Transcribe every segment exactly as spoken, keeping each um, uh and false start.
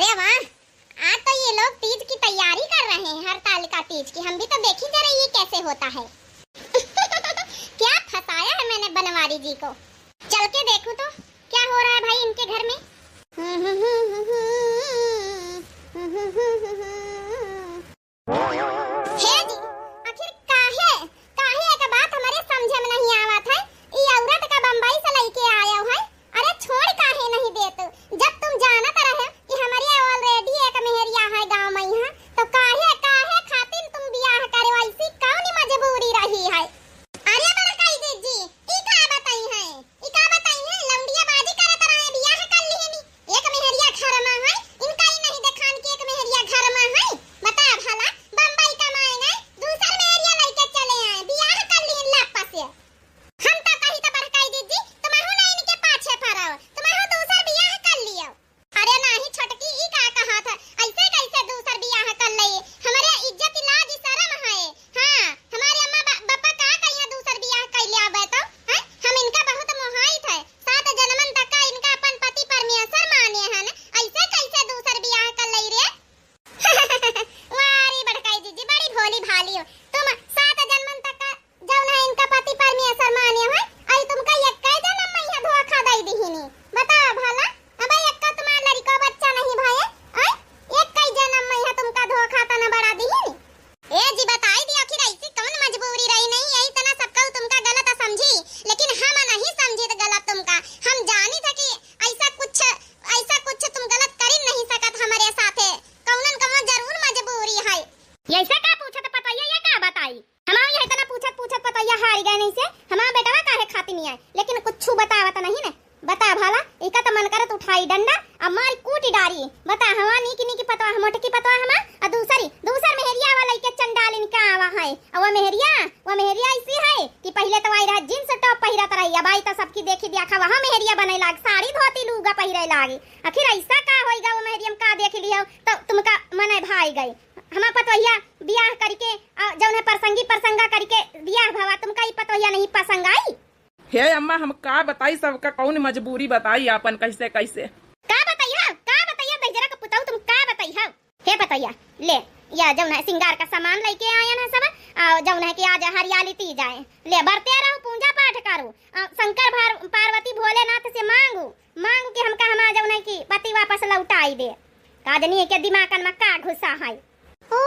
अरे वाह, आज तो ये लोग तीज की तैयारी कर रहे हैं, हरतालिका तीज की। हम भी तो देखी जरा ये कैसे होता है। क्या फंसाया है मैंने बनवारी जी को। चल के देखूं तो क्या हो रहा है भाई इनके घर में। हे जी, आखिर काहे, काहे एक बात हमरे समझे में नहीं आवत है। ई औरत का बम्बई से लइके आयो है, अरे छोड़ काहे नहीं देत? जब तुम जानत रहे कि हमरे already एक मेहरिया है गाँव में यहाँ, तो काहे, काहे खातिर तुम बियाह करे, ऐसी कौन मजबूरी रही है? अरे बड़काई दीदी, ई का बताई है, ई का बताई है, लौंडिया बाजी करत रहे, बियाह कर लिहनी। एक मेहरिया घर में है, इनका ही नहीं देखान कि एक मेहरिया घर में है। बता भला, बम्बई कमाए गए, दूसर मेहरिया लइके चले आए, बियाह कर लिहन लप्पा से। हम तो कही तो बड़काई दीदी, तुमहू ना इनके पाछे पड़ो, तुमहू दूसर बियाह कर लियो। अरे नाही छोटकी, ई का कहत है? ऐसे कैसे दूसर बियाह कर ले? हमरे इज्जत, लाज, शरम है। हाँ, हमारे अम्मा बा-, बापा का कहिया दूसर बियाह कर ले आवे तो? हैं? हम इनका बहुत मोहाइत है। सात जन्मन तक का इनका अपन पति परमेश्वर माने हन। ऐसे कैसे दूसर बियाह कर ले रे? वाह रे बड़काई जीजी, बड़ी भोली भाली हो तुम। सात जन्मन तक का जौन है इनका पति परमेश्वर माने है, अई तुमका एक्कै जन्म में यहाँ धोखा दई दिहिनी। बताओ भला, अब एक्का तुम्हार लड़िका बच्चा नहीं भये, अई एक्कै जन्म में यहाँ तुमका धोखा तना बड़ा दिहिनी। ए जी बताई दी, आखिर ऐसी कौन मजबूरी रही, नहीं यही तना सब कहू तुमका गलत समझी, लेकिन हम नहीं समझी गलत तुमका। हम जानी था कि ऐसा कुछ, ऐसा कुछ तुम गलत कर ही नहीं सकत हमारे साथे, कौनन कौनो जरूर मजबूरी है। ऐसा का पूछत पतोहिया, ये का बताई? हमार यह इतना पूछत पूछत पतोहिया हारी गए नहीं से, हमार बेटवा काहे खातिर नहीं आए, लेकिन कुछ बतावत नहीं ने। बता भला, इका तो मन करत उठाई डंडा, अब मारी कूटी डारी। बता, हमार नीकी नीकी पतवा, मोटकी पतवा हमार, आ दूसरी, दूसर मेहरिया वाला इके चंडालिन का आवा है। और वह मेहरिया, वह मेहरिया ऐसी है कि पहले तो आई रहा jeans top पहिरत रही, अब आई तो सबकी देखी देखा वहाँ मेहरिया बने लाग, साड़ी धोती लूगा पहिरे लागे। आखिर ऐसा का होइगा, वो मेहरिया में का देख लियो तो तुमका मने भाई गए। हमार पतोहिया बियाह करके, आ, जौन है परसंगी परसंगा करके बियाह भवा, तुमका ई पतोहिया नहीं पसंद आई? हे अम्मा, हम का बताई, सबका कौन मजबूरी बताई आपन, कैसे कैसे। का बताई हो, का बताई हो, दहिजरा का पुताऊ, तुम का बताई हो? हे पतोहिया, ले, या जौन है सिंगार का सामान लइके आयन है सब, आ, जौन है कि आज हरियाली तीज आए, ले बरते रहो, पूजा पाठ करो, आ, शंकर भार-, पार्वती भोलेनाथ से मांगू, मांगू कि हमका हमार जौन है कि पति वापस लौटाई दे। का जनी के दिमागन में का घुसा है। ओ,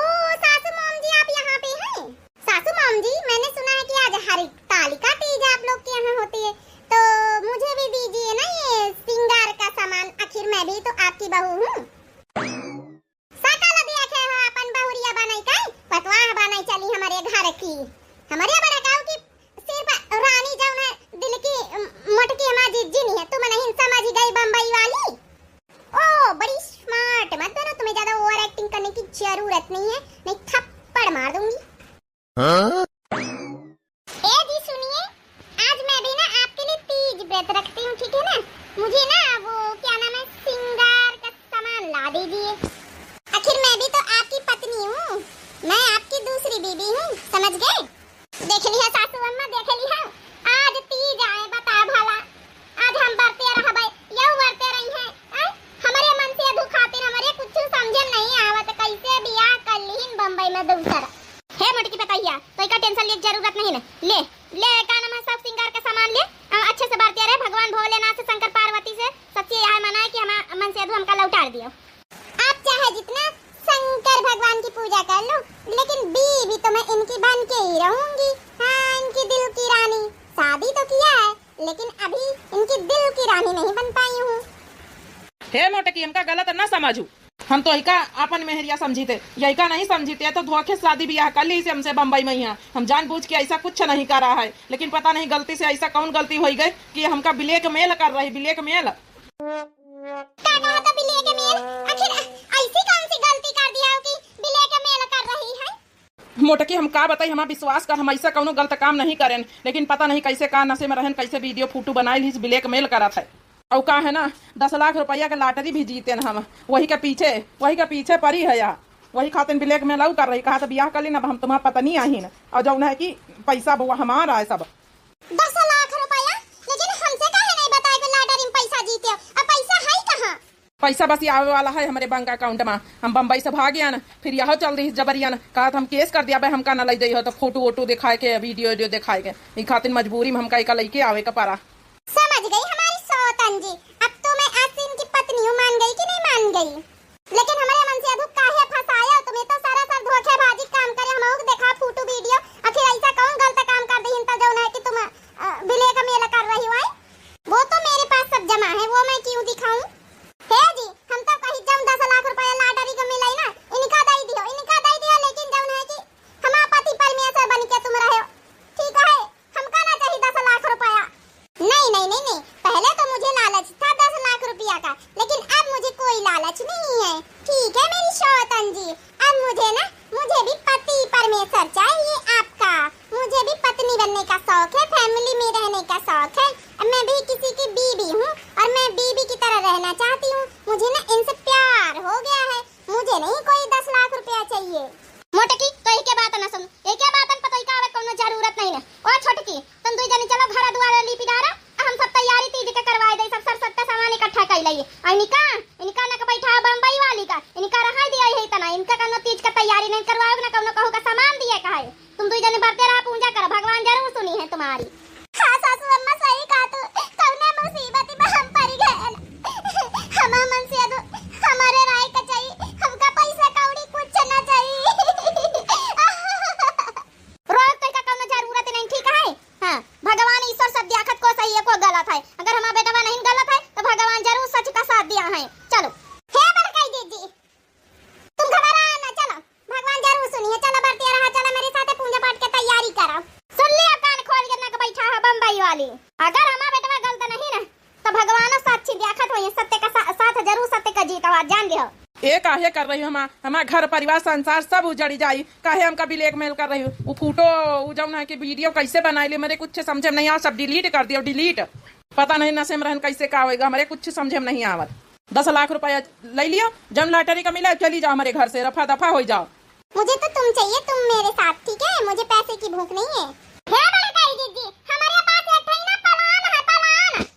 सासू माम जी, आप यहाँ पे हैं? सासू माम जी, मैंने सुना है कि आज हरितालिका तीज आप लोग के यहाँ होती है, तो मुझे भी दीजिए ना ये श्रृंगार का सामान, आखिर मैं भी तो आपकी बहू हूँ। सकल देखे हो अपन बहुरिया बनई का, पतवाह बनई चली हमारे घर की। हमारे बड़काऊ की सिर्फ रानी जौन है दिल की, म-, मोटकी हमार जिज्जी नहीं है, तुम नहीं समझ गई बम्बई वाली। ओ, बड़ी smart, मत बनो, तुम्हें ज्यादा over acting करने की जरूरत नहीं है, नहीं थप्पड़ मार दूंगी। हाँ? ए जी सुनिए, आज मैं भी ना आपके लिए तीज व्रत रखती हूँ, ठीक है ना? मुझे ना वो क्या नाम है, श्रृंगार का सामान ला दीजिए। आखिर मैं भी तो आपकी पत्नी हूँ, मैं आपकी दूसरी बीवी हूँ, समझ गए? देख लिहा सासू अम्मा, देख लिहा, आज तीज आए, बता भला, आज हम बरते रहबे, यऊ बरते रही हैं, हैं? हमरे मनसेधू खातिर हमरे कुछ समझे में नहीं आवत, कैसे बियाह कर लीन बम्बई में दूसर। हे मोटकी पतोहिया, तो इका tension लेके जरूरत नहीं ना, ले, ले, का नाम है, सब श्रृंगार का सामान ले, अ, अच्छे से बरते रहे, भगवान भोलेनाथ से, शंकर पार्वती से, सच्ची यह मनाए कि हमार मनसेधू हमका लौटार दियो। आप चाहे जितना शंकर भगवान की पूजा कर लो, लेकिन बीवी तो मैं इनकी बन के ही रहूंगी। हाँ, इनकी दिल की रानी। शादी तो किया है, लेकिन अभी इनकी दिल की रानी नहीं बन पाई हूँ। हे मोटकी, हमका गलत ना समझू, हम तो इका अपन मेहरिया समझी थे, यइका नहीं समझी थे, तो धोखे से शादी बियाह कर ली से हमसे बम्बई में यहाँ। हम जानबूझ के ऐसा कुछ नहीं करा है, लेकिन पता नहीं गलती से ऐसा कौन गलती होई गई कि हमका blackmail कर रही, blackmail। का कहा था blackmail? आखिर ऐसी कौन सी गलती कर दिया हो कि blackmail कर रही है? मोटकी, हम का बताई, हमार विश्वास कर, हम ऐसा कौनो गलत काम नहीं करेन, लेकिन पता नहीं कैसे का नशे में रहेन, कैसे video फोटो बनाए ली, blackmail करत है। और का है ना, दस लाख रुपया के lottery भी जीतेन हम, वही के पीछे, वही के पीछे पड़ी है या, वही खातिर blackmail और कर रही, कहा तो बियाह कर ली ना, अब हम तुम्हार पत्नी आहिन, और जौन है कि पैसा बुआ हमारा है सब। दस लाख रुपया? लेकिन हमसे काहे नहीं बताए कि lottery में पैसा जीते हो? अब पैसा है कहाँ? पैसा बस आवे वाला है हमरे बैंक account मा। हम बम्बई से भाग आन, फिर यह चल रही जबरियन, कहा हम case कर दिया, बे हमका न लइ जइहो तो फोटो वोटो दिखाए के, video वीडियो दिखाए के। ई खातिर मजबूरी में हमका एका लइके आवे का परा। समझ गई हमारी सौतन जी, अब तो मैं आसिन की पत्नी हूँ, मान गई कि नहीं मान गई? लेकिन हमरे मनसेधु काहे फंसाया तुम्हें, तो सरासर धोखेबाजी काम करे, हम देखा फोटो वीडियो, आखिर ऐसा कौन गलत काम कर दी तो जौन है कि तुम, अ, blackmail कर रही हो, आए? वो तो मेरे पास सब जमा है, वो मैं क्यों दिखाऊं? हे जी, हम तो कही जौन दस लाख रुपया lottery का मिलाई ना, इनका दइ दियो, इनका दइ दियो, लेकिन जौन है कि हमार पति परमेश्वर बन के तुम रहे हो, ठीक है? हमका ना चाहिए दस लाख रुपया। नहीं, नहीं, नहीं, नहीं, पहले तो मुझे लालच था दस लाख रुपया का, लेकिन अब मुझे कोई लालच नहीं है। ठीक है मेरी सौतन जी, अब मुझे ना, मुझे भी पति परमेश्वर चाहिए आपका। मुझे भी पत्नी बनने का शौक है, family में रहने का शौक है। मैं भी किसी की बीवी हूँ और मैं बीवी की तरह रहना चाहती हूँ। मुझे ना इनसे प्यार हो गया है, मुझे नहीं कोई दस लाख रुपया चाहिए। मोटकी, तो ये क्या बात ना सुन, ये क्या बात पता ही का आवे, कोनो जरूरत नहीं ना। ओ छोटकी, तुम दुई जनी चलो घर दुआर लीपी डारा, आ हम सब तैयारी तीज के करवाए दे, सब सर सत्ता सामान इकट्ठा कर लइए। और इनका, इनका ना के बैठा बम्बई वाली का, इनका रहा दिया यही तना, इनका कोनो तीज का तैयारी नहीं करवाओ ना, कोनो कहू का सामान दिए का है। तुम दुई जने बरते रहा, पूजा करो, भगवान जरूर सुनी है तुम्हारी। हाँ सासू अम्मा, सही कहा तू, कौना मुसीबत में हम पड़ गए। हमार मनसेधु, हमारे राय का चाहिए, हमका पैसा कौड़ी कुछ ना चाहिए। रोक तो का कौनो जरूरत नहीं, ठीक है? हाँ, भगवान ईश्वर सब दियाखत को सही है, को गलत है। अगर हमार बेटवा नहीं गलत है, तो भगवान जरूर सच का साथ दिया है। चलो। हे बड़काई दीदी, तुम घबरा ना, चलो, भगवान जरूर सुनिए। चलो बरतिया रहा, चलो मेरे साथे पूजा पाठ के तैयारी करो। सुन लिया, कान खोल के नक बैठा है बम्बई वाली। अगर हमार बेटवा गलत नहीं ना, तो भगवान साक्षी देखत होइए, सत्य का सा-, साथ जरूर सत्य का जीत आवा, जान लियो। ए काहे कर रही हो हमार, हमार घर परिवार संसार सब उजड़ी जाई, काहे हमका blackmail कर रही हो? वो फोटो, वो जौन है कि वीडियो कैसे बनाए ले, मेरे कुछ समझे में नहीं आवा, सब delete कर दियो, delete। पता नहीं नशे में रहन कैसे का होएगा, हमारे कुछ समझे में नहीं आवत। दस लाख रुपया ले लियो, जौन lottery का मिला, चली जाओ हमारे घर से, रफा दफा हो जाओ। मुझे तो तुम चाहिए, तुम मेरे साथ, ठीक है? मुझे पैसे की भूख नहीं है। हे बड़काई दीदी, हमारे पास एक ठे ना plan है, plan।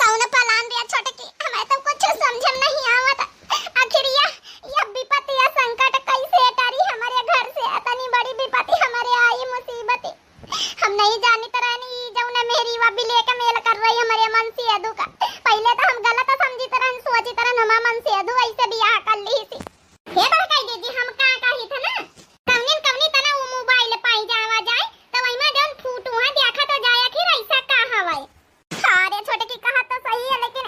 कौन plan रे छोटकी? हमें तो कुछ समझ में नहीं आवत। आखिर यह, यह विपत्ति या संकट कैसे टरी हमारे घर से? इतनी बड़ी विपत्ति हमारे आई, मुसीबत। हम नहीं जानित रहनी, ई जौन मेहरी वा blackmail कर रही हमारे मनसेधु का। पहले तो हम गलत समझित रहन, सोचित रहन, हमार मनसेधु ऐसे बियाह कर ली सी। हे बड़काई दीदी, हम का कही थे ना, कौनिन कौनी तना वो mobile पाई जावा जाए, तो वही में जौन फोटो है देखा तो जाए, आखिर ऐसा का हवाए। अरे छोटकी कहा तो सही है, लेकिन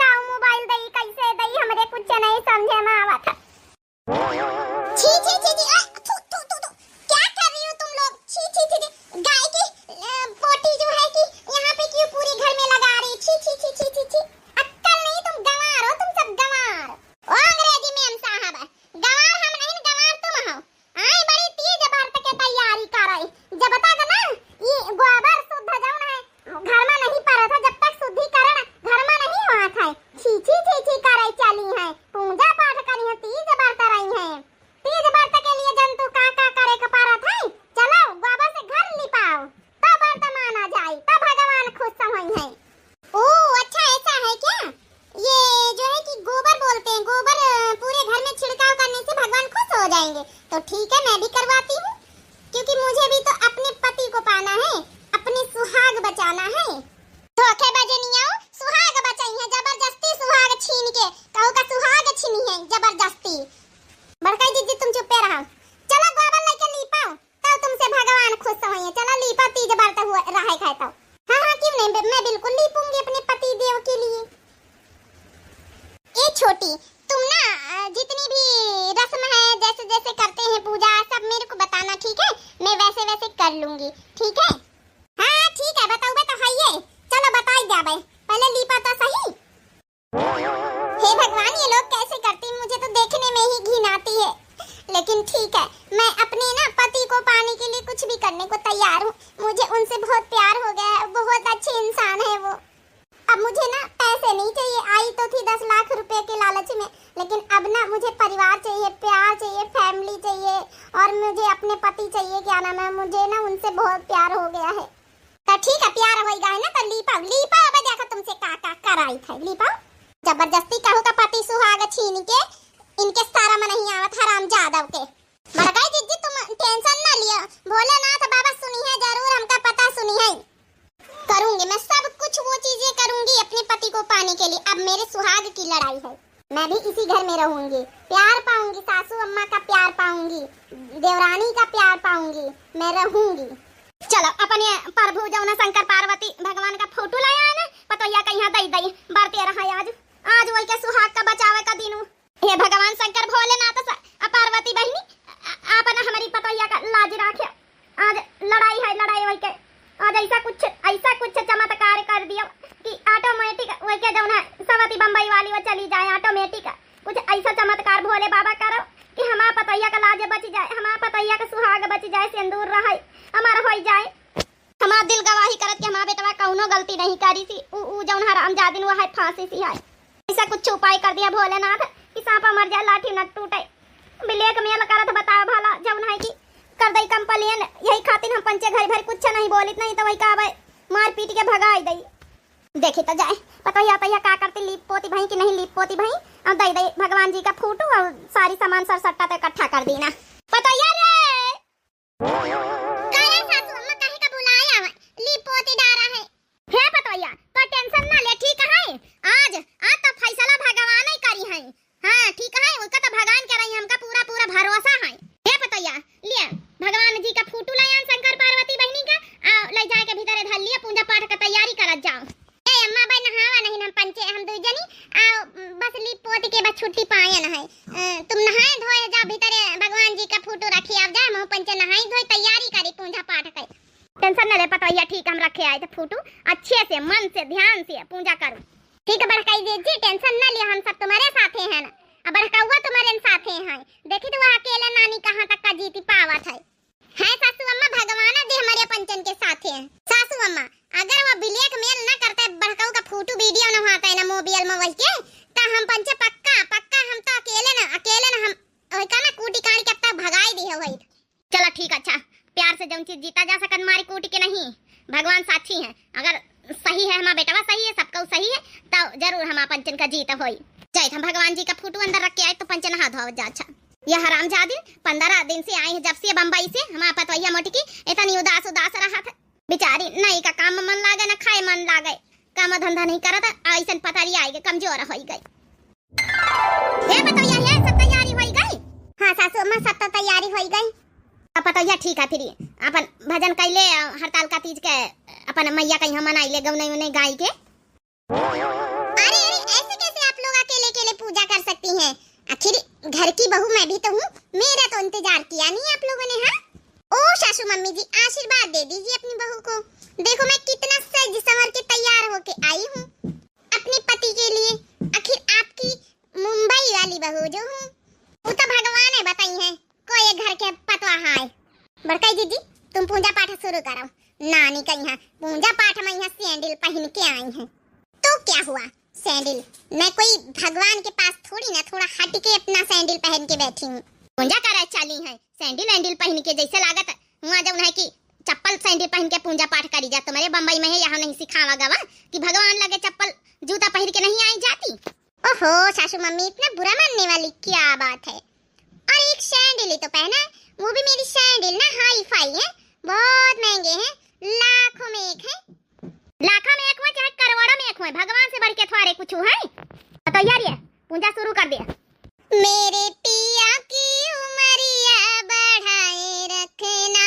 का mobile दई, कैसे दई, हमरे कुछ नहीं समझे में आवत है। छी, छी, छी, छी, आ, थू, थू, थू, थू। क्या कर रही हो तुम लोग? छी, छी, छी, छी। गाय की, अ, potty जो है कि यहाँ पे क्यों पूरे घर में लगा रही? छी, छी, छी, छी, छी, छी। अक्कल नहीं, तुम गंवार हो, तुम सब गंवार। ओ अंग्रेजी ma'am साहब, गंवार हम नहीं, गंवार तुम हो। आए बड़ी तीज व्रत के तैयारी करे। जब तक ना ई गोबर शुद्ध जौन है घर में नहीं परत है, जब तक शुद्धिकरण घर में नहीं होत है, छी, छी, छी, छी करे चली है, पूजा पाठ करी है, तीज व्रत रही है। तीज व्रत के लिए जंतु का का करे के परत है? चलो गोबर से घर लिपाओ, तो व्रत माना जाए, तो भगवान खुश होई है। ओ अच्छा, ऐसा है क्या? ये जो है कि गोबर बोलते हैं, गोबर, अ, पूरे घर में छिड़काव करने से भगवान खुश हो जाएंगे। तो ठीक है, मैं भी करवाती हूँ, क्योंकि मुझे भी तो अपने पति को पाना है, अपनी सुहाग बचाना है। धोखे बजनिया, सुहाग बचाई है, जबरदस्ती सुहाग छीन के, कहू का सुहाग छीनी है जबरदस्ती। बड़काई दीदी, तुम चुप्पे रहो, चलो गोबर लेके लीपाओ। तब तुमसे भगवान खुश होइए। चलो लीपा, तीज व्रत हुआ रहे खाए तो। हाँ, हाँ, क्यों नहीं, मैं बिल्कुल लीपूंगी अपने पति देव के लिए। ए छोटी, तुम ना, अ, जितनी भी रस्म है, जैसे जैसे करते हैं पूजा, सब मेरे को बताना, ठीक है? मैं वैसे वैसे कर लूंगी, ठीक है? हाँ, ठीक है, बताऊबे तो है ये। चलो बताई जाबे, पहले लीपा तो सही। हे भगवान, ये लोग कैसे करते हैं? मुझे तो देखने में ही घिन आती है। लेकिन ठीक है, मैं अपने ना पति को पाने के लिए कुछ भी करने को तैयार हूँ। मुझे उनसे बहुत प्यार हो गया है, बहुत अच्छे इंसान है वो। अब मुझे ना पैसे नहीं चाहिए, आई तो थी दस लाख रुपए के लालच में, लेकिन अब ना मुझे परिवार चाहिए, प्यार चाहिए, family चाहिए, और मुझे अपने पति चाहिए। क्या नाम है, मुझे ना उनसे बहुत प्यार हो गया है। तो ठीक है, प्यार होई गए ना, तो लीपाओ, लीपाओ, अब देखो तुमसे का का कराई था, लीपाओ। जबरदस्ती कहू का पति सुहाग छीन के, इनके सारा मन नहीं आवत हराम जादव के। बड़काई जिज्जी, तुम tension ना लियो, भोलेनाथ बाबा सुनी है जरूर, हमका पता सुनी है। करूंगी मैं सब कुछ, वो चीजें करूंगी अपने पति को पाने के लिए। अब मेरे सुहाग की लड़ाई है, मैं भी इसी घर में रहूंगी, प्यार पाऊंगी, सासू अम्मा का प्यार पाऊंगी, देवरानी का प्यार पाऊंगी, मैं रहूंगी। चलो, अपने प्रभु जौना शंकर पार्वती भगवान का फोटो लाया है ना, पतोहिया का यहाँ दई दई, बरते रहा आज, आज वही के सुहाग का बचावे का दिनू। हे भगवान शंकर भोलेनाथ स-, आ पार्वती बहिनी, आ-, आपन हमरी पतोहिया का लाज राखे। आज लड़ाई है, लड़ाई वही के। आज ऐसा कुछ, ऐसा कुछ चमत्कार कर दियो कि automatic वही के जौन है सवती बम्बई वाली वो चली जाए, automatic। कुछ ऐसा चमत्कार भोले बाबा करो कि हमार पतोहिया का लाज बच जाए, हमार पतोहिया का सुहाग बच जाए, सिंदूर रहे, अमर होई जाए। हमार दिल गवाही करत कि हमार बेटवा कौनो गलती नहीं करी सी, उ, उ जौन हरामजादिन वो है फांसी सी है। ऐसा कुछ उपाय कर दिया भोलेनाथ कि सांपा मर जाए लाठी न टूटे। Blackmail करत बताओ भला जौन है कि कर दई complain, यही खातिर हम पंचे घर भर कुछ नहीं बोलित नहीं तो वही का मार पीट के भगाई दई। देखी तो जाए पतोहिया तोहिया का करती, लीप पोती भई कि नहीं लीप पोती भई। अब दई दई भगवान जी का फोटो और सारी सामान सरसट्टा तो इकट्ठा कर दीना। पतोहिया रे! का रे सासू अम्मा, काहे का बुलाया है? लीप पोती डारा है। हे पतोहिया, तो tension ना ले, ठीक है? आज, आज तो फैसला भगवान ही करी है। हाँ, ठीक है, उनका तो भगवान के रही, हमका पूरा, पूरा भरोसा है। हे पतोहिया, लिया, भगवान जी का फोटो लाया शंकर पार्वती बहिनी का, आ, ले जाए के भीतरे धर लिया, पूजा पाठ का तैयारी करत जाओ। ए अम्मा, बे नहावा नहीं हम पंचे, हम दुई जनी, आ, बस लीप पोत के बस छुट्टी पायन है। अ, तुम नहाए धोए जा भीतरे, भगवान जी का फोटो रखी, आप जाए, हम पंचे नहाई धोई तैयारी करी पूजा पाठ के। Tension न ले पतोहिया, ठीक हम रखे आए थे फोटो, अच्छे से, मन से, ध्यान से पूजा करो। ठीक है बड़काई जी, जी, tension न लिया, हम सब तुम्हारे साथे हैं ना, अब बड़काउआ तुम्हारे साथे हैं। देखी तो वह अकेले नानी कहाँ तक का जीती पावत है। है सासू अम्मा, भगवान जी हमारे पंचन के साथे हैं। सासू अम्मा, अगर वो blackmail ना करते, बड़काऊ का फोटो video ना होता है ना mobile में वही के, तो हम पंचे पक्का, पक्का हम तो अकेले ना, अकेले ना हम वही का ना कूटी काट के अब तक भगाई दी है वही। चला ठीक, अच्छा, प्यार से जौन चीज जीता जा सकत, मारी कूट के नहीं, भगवान साक्षी है। अगर सही है, हमार बेटवा सही है, सबका सही है, तो जरूर हमार पंचन का जीत होई। जाइत हम भगवान जी का फोटो अंदर रख के आए तो पंचन हाथ धोवत जा। अच्छा, ये हरामजादी पंद्रह दिन से आई है, जब से बम्बई से, हमार पतोहिया मोटकी इतनी उदास उदास रहत है। बेचारी, नहीं का काम में मन लागे, ना खाए मन लागे, काम धंधा नहीं करत, ऐसन पतरी आई गई, कमजोर होई गई। हे पतोहिया, हे सब तैयारी होई गई? हाँ सासू अम्मा, सब तो तैयारी होई गई। अब पतोहिया ठीक है, फिर अपन भजन कैले, हड़ताल का तीज के अपन मैया का यहाँ मनाई ले, गौनई उनई गाई के। अरे, अरे, ऐसे कैसे आप लोग अकेले अकेले पूजा कर सकती हैं? आखिर घर की बहू मैं भी तो हूँ, मेरा तो इंतजार किया नहीं आप लोगों ने। हाँ, ओ सासू मम्मी जी, आशीर्वाद दे दीजिए अपनी बहू को। देखो मैं कितना सज संवर के तैयार होके आई हूँ अपने पति के लिए। आखिर आपकी मुंबई वाली बहू जो हूँ, वो तो भगवान है बताई है, कोई घर के पतवा है। बड़काई दीदी, तुम पूजा पाठ शुरू करो। नानी का यहाँ पूजा पाठ में यहाँ सैंडल पहन के आई हैं। तो क्या हुआ, सैंडल? मैं कोई भगवान के पास थोड़ी ना, थोड़ा हट के अपना सैंडल पहन के बैठी हूँ। पूजा करे चली है, सैंडल वैंडल पहन के जैसे लागत हुआ जौन है कि चप्पल सैंडल पहन के पूजा पाठ करी जा। तुम्हारे बम्बई में है, यहाँ नहीं सिखावा गवा कि भगवान लगे चप्पल जूता पहन के नहीं आई जाती। ओहो सासू मम्मी, इतना बुरा मानने वाली क्या बात है? और एक सैंडल ही तो पहना है, वो भी मेरी सैंडल ना हाई फाई है, बहुत महंगे हैं, लाखों में एक है। लाखों में एक हो चाहे करोड़ों में एक हो, भगवान से बढ़ के थोड़े कुछ है। तो यार, ये पूजा शुरू कर दिया। मेरे पिया की उमरिया बढ़ाए रखना,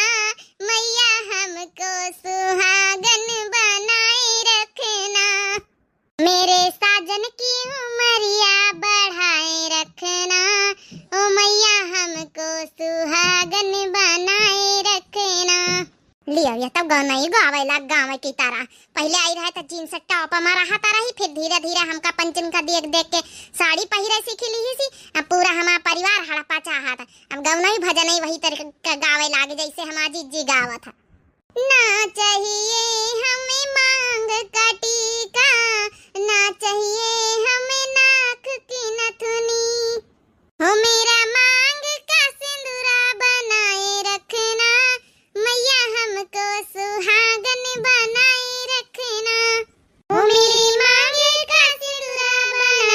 मैया हमको सुहागन बनाए रखना। मेरे साजन की उमरिया बढ़ाए रखना, ओ मैया हमको सुहागन बनाए रखना। लियो, ये तब गौनई गावे लाग गावे की तरह। पहले आई रहे तो jeans top में रहा था रही, फिर धीरे धीरे हमका पंचन का देख देख के साड़ी पहिरे सीखी ली सी। अब पूरा हमारा परिवार हड़पा चाहा था। अब गौनई भजन ही वही तरह का गावे लागे जैसे हमार जीजी गावा था। ना चाहिए हमें मांग का टीका, ना चाहिए हमें नाक की नथुनी। हो मेरा मांग का सिंदूरा बनाए रखना, मैया हमको सुहागन बनाए रखना। हो मेरी मांग का सिंदूरा बनाए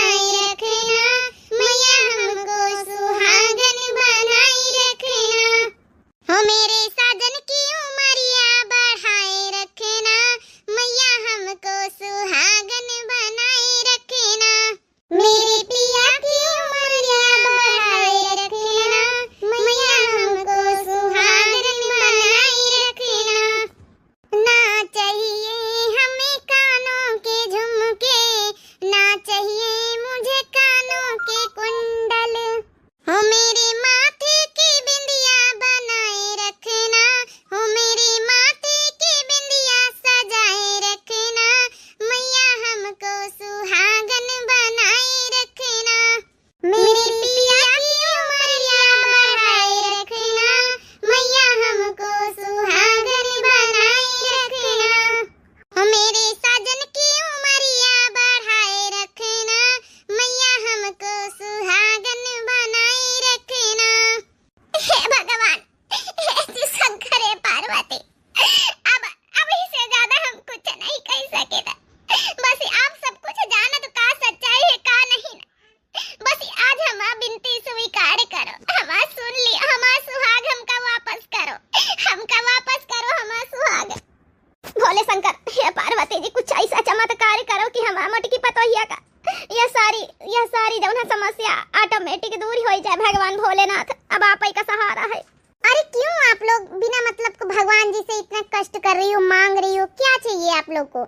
बेटी के दूर ही होई जाए भगवान भोलेनाथ, अब आप ही का सहारा है। अरे क्यों आप लोग बिना मतलब को भगवान जी से इतना कष्ट कर रही हो, मांग रही हो, क्या चाहिए आप लोग को?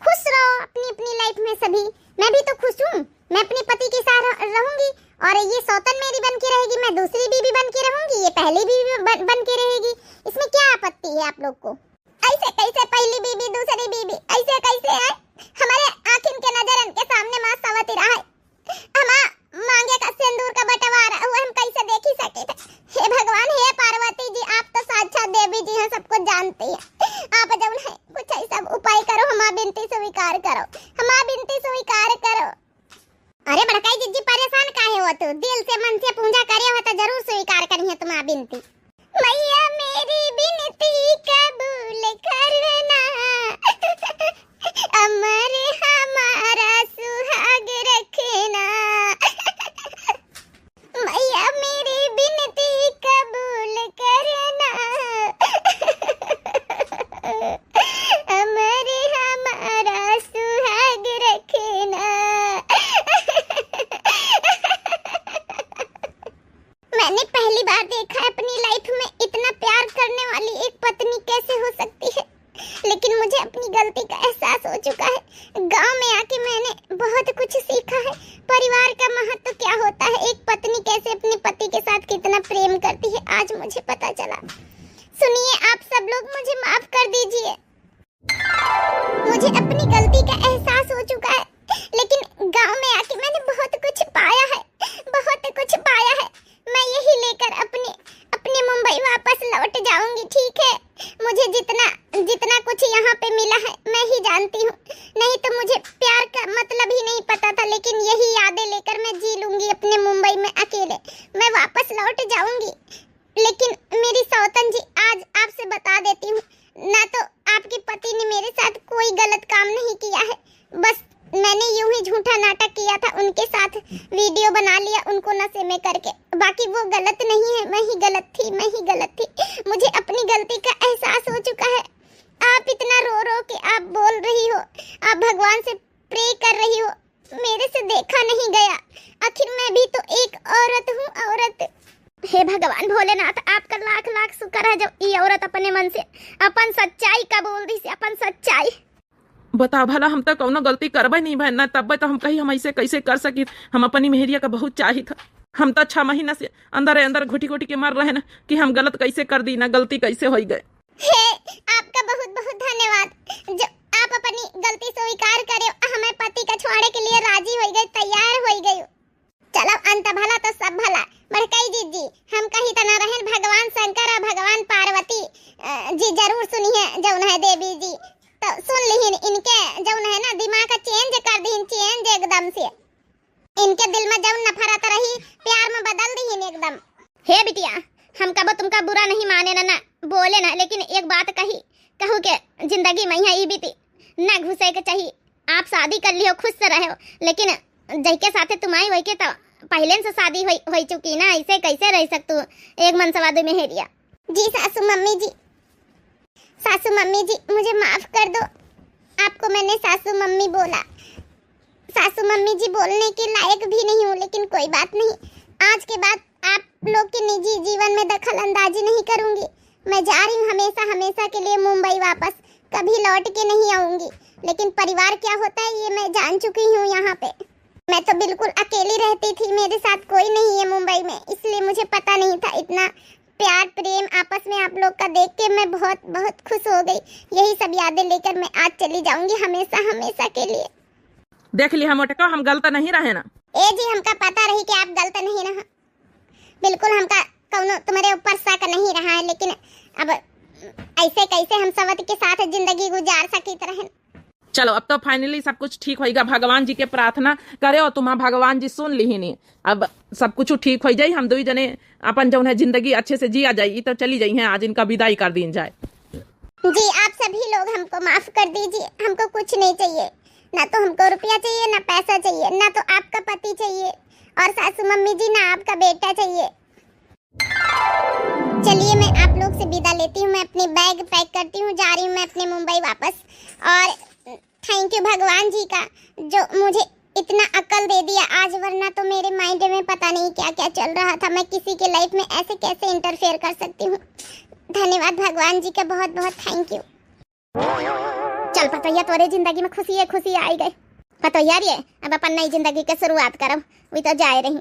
खुश रहो अपनी अपनी लाइफ में सभी। मैं भी तो खुश हूँ, मैं अपने पति के साथ रह-, रहूंगी और ये सौतन मेरी बन के रहेगी, मैं दूसरी बीवी बन के रहूंगी, ये पहली बीवी बन, बन के रहेगी। इसमें क्या आपत्ति है आप लोग को? ऐसे कैसे पहली बीवी, दूसरी बीवी, ऐसे कैसे है? हमारे आँखिन के नजरन के सामने माँ सवती रहा है, हमा मांगे का सिंदूर का बंटवारा हुआ, हम कैसे देखी सके थे? हे भगवान, हे पार्वती जी, आप तो साक्षात देवी जी हैं, सब कुछ जानती हैं। आप जौन है कुछ ऐसा उपाय करो, हमा बिनती स्वीकार करो, हमा बिनती स्वीकार करो। अरे बड़काई जिज्जी, परेशान काहे हो तू? दिल से मन से पूजा करे हो तो जरूर स्वीकार करिहे तुम्हार बिनती। मैया मेरी बिनती कबूल करना, अमर हमारा सुहाग रखना। मैया मेरी बिनती कबूल करना, अमर हमारा सुहाग रखना। मैंने पहली बार देखा है अपनी लाइफ में इतना प्यार करने वाली एक पत्नी कैसे हो सकती है, लेकिन मुझे अपनी गलती का एहसास हो चुका है। गांव में आके मैंने बहुत कुछ सीखा है, परिवार का महत्व क्या होता है, एक पत्नी कैसे अपने पति के साथ कितना प्रेम करती है, आज मुझे पता चला। सुनिए आप सब लोग, मुझे माफ कर दीजिए। मुझे अपनी गलती का एहसास हो चुका है, लेकिन गांव में आके मैंने बहुत कुछ पाया है, बहुत कुछ पाया है। मैं यही लेकर अपने, अपने मुंबई वापस लौट जाऊंगी, ठीक है? मुझे जितना, जितना कुछ यहाँ पे मिला है, मैं ही जानती हूँ, नहीं तो मुझे प्यार का मतलब ही नहीं पता था, लेकिन यही यादें लेकर मैं जी लूंगी अपने मुंबई में अकेले। मैं वापस लौट जाऊंगी, लेकिन मेरी सौतन जी, आज आपसे बता देती हूँ, ना तो आपके पति ने मेरे साथ कोई गलत काम नहीं किया है, बस मैंने यूं ही झूठा नाटक किया था उनके साथ, वीडियो बना लिया उनको नशे में करके, बाकी वो गलत नहीं है, मैं ही गलत थी, मैं ही गलत थी। मुझे अपनी गलती का एहसास हो चुका है। आप इतना रो रो के आप बोल रही हो, आप भगवान से प्रे कर रही हो, मेरे से देखा नहीं गया, आखिर मैं भी तो एक औरत हूँ, औरत। हे भगवान भोलेनाथ, आपका लाख लाख शुक्र है जो ई औरत अपने मन से अपन सच्चाई का बोल दी से, अपन सच्चाई। बताओ भला, हम तो कौनो गलती करबे नहीं भैन ना, तब्बे तो हम कही हम ऐसे कैसे कर सकी, हम अपनी मेहरिया का बहुत चाहित ह। हम तो छह महीना से अंदर अंदर घुटी घुटी के मर रहे ना कि हम गलत कैसे कर दी ना, गलती कैसे होई गए। हे, आपका बहुत बहुत धन्यवाद जो आप अपनी गलती स्वीकार करे, हमें पति का छोड़े के लिए राजी होई गई, तैयार होई गई। चलो, अंत भला तो सब भला। बड़कई जिज्जी, हम कही तना रहन, भगवान शंकर और भगवान पार्वती, अ, जी जरूर सुनी है जौन है देवी जी। तो सुन लिहिन, इनके जौन है ना दिमाग का चेंज कर दीन, चेंज एकदम से। इनके दिल में जौन नफरत रही, प्यार में बदल दीन एकदम। हे बिटिया, हम कबो तुमका बुरा नहीं माने ना, ना बोले ना, लेकिन एक बात कही, कहू के जिंदगी में यहाँ ई बीती ना घुसे के चाहिए। आप शादी कर लियो, खुश से रहो, लेकिन जइके साथे तुम आई, वइके तो पहले से शादी होई, होई चुकी ना, ऐसे कैसे रह सकतू एक मनसवा दो मेहरिया? जी सासू मम्मी जी, सासू मम्मी जी, मुझे माफ कर दो, आपको मैंने सासू मम्मी बोला। सासू मम्मी जी बोलने के लायक भी नहीं हूँ, लेकिन कोई बात नहीं, आज के बाद आप लोग के निजी जीवन में दखल अंदाजी नहीं करूँगी। मैं जा रही हूँ हमेशा, हमेशा के लिए मुंबई वापस, कभी लौट के नहीं आऊँगी। लेकिन परिवार क्या होता है, ये मैं जान चुकी हूँ यहाँ पे। मैं तो बिल्कुल अकेली रहती थी, मेरे साथ कोई नहीं है मुंबई में, इसलिए मुझे पता नहीं था। इतना प्यार प्रेम आपस में आप लोग का देख के मैं बहुत, बहुत खुश हो गई। यही सब यादें लेकर मैं आज चली जाऊँगी हमेशा, हमेशा के लिए। देख लिहा मोटका, हम गलत नहीं रहे ना। ए जी, हमका पता रही कि आप गलत नहीं रहा, बिल्कुल हमका कौनो तुम्हारे ऊपर शक नहीं रहा है, लेकिन अब ऐसे कैसे हम सवत के साथ जिंदगी गुजार सकित रहन? चलो, अब तो finally सब कुछ ठीक होइगा। भगवान जी के प्रार्थना करे और तुम्हार भगवान जी सुन लिहिनी। अब सब कुछ ठीक हो जाई, हम दुई जने अपन जौन है जिंदगी अच्छे से जिया जाई। ई तो चली जाई हैं, आज इनका विदाई कर दीन जाए। जी, आप सभी लोग हमको माफ कर दीजिए, हमको कुछ नहीं चाहिए, ना तो हमको रुपया चाहिए, ना पैसा चाहिए, ना तो आपका पति चाहिए, और सासू मम्मी जी, ना आपका बेटा चाहिए। चलिए, मैं आप लोग से विदा लेती हूँ, मैं अपनी bag pack करती हूँ, जा रही हूँ मैं अपने मुंबई वापस। और thank you भगवान जी का, जो मुझे इतना अकल दे दिया आज, वरना तो मेरे माइंड में पता नहीं क्या क्या चल रहा था। मैं किसी के लाइफ में ऐसे कैसे इंटरफेयर कर सकती हूँ। धन्यवाद भगवान जी का, बहुत बहुत थैंक यू। चल पतोहिया, तोरे जिंदगी में खुशी है, खुशी आई गई। पतोहिया रे, अब अपन नई जिंदगी के शुरुआत करब, वी तो जाए रही।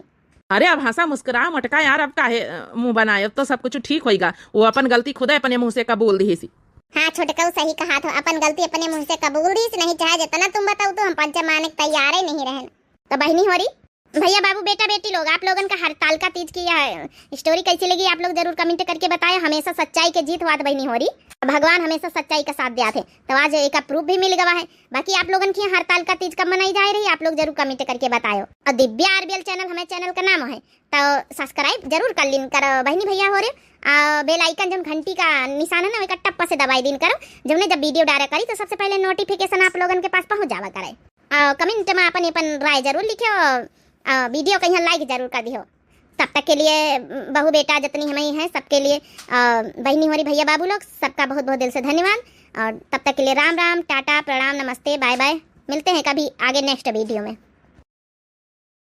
अरे अब हंसा मुस्कुरा मोटका यार, अब काहे अ, मुंह बनाए, अब तो सब कुछ ठीक होइगा। वो अपन गलती खुदे अपने मुंह से कबूल दिहिसी। हाँ छोटकऊ, सही कहा तो, अपन गलती अपने मुंह से कबूल दिहिसी, नहीं चाहे जितना तुम बताओ तो हम पंचा माने के तैयार ही नहीं रहन। तो बहिनी होरी, भैया बाबू, बेटा बेटी लोग, आप लोगन का हरतालिका तीज की यह स्टोरी कैसी लगी, आप लोग जरूर कमेंट करके बताएं। हमेशा सच्चाई के जीत हुआ तो बहिनी होरी, भगवान हमेशा सच्चाई का साथ दिया थे, तो आज एक प्रूफ भी मिल गवा है। बाकी आप लोगन की हरतालिका तीज कब मनाई जाए रही, आप लोग जरूर कमेंट करके बताएं। और दिव्या आरबीएल चैनल हमारे चैनल का नाम है, तो सब्सक्राइब जरूर कर लीन करो बहिनी भैया होरे। आ, बेल आइकन जौन घंटी का निशान है ना, ओका टप्पा से दबाई दीन करो, जौने जब वीडियो डाला करी तो सबसे पहले नोटिफिकेशन आप लोगन के पास पहुंच जावा करे। आ, कमेंट में अपन अपन राय जरूर लिखियो, आ, वीडियो कहीं लाइक जरूर कर दियो। तब तक के लिए, उम, बहू बेटा जितनी हमें हैं सबके लिए, आ, बहिनी होरी भैया बाबू लोग, सबका बहुत बहुत दिल से धन्यवाद। और तब तक के लिए राम राम, टाटा, प्रणाम, नमस्ते, बाय बाय। मिलते हैं कभी आगे नेक्स्ट वीडियो में।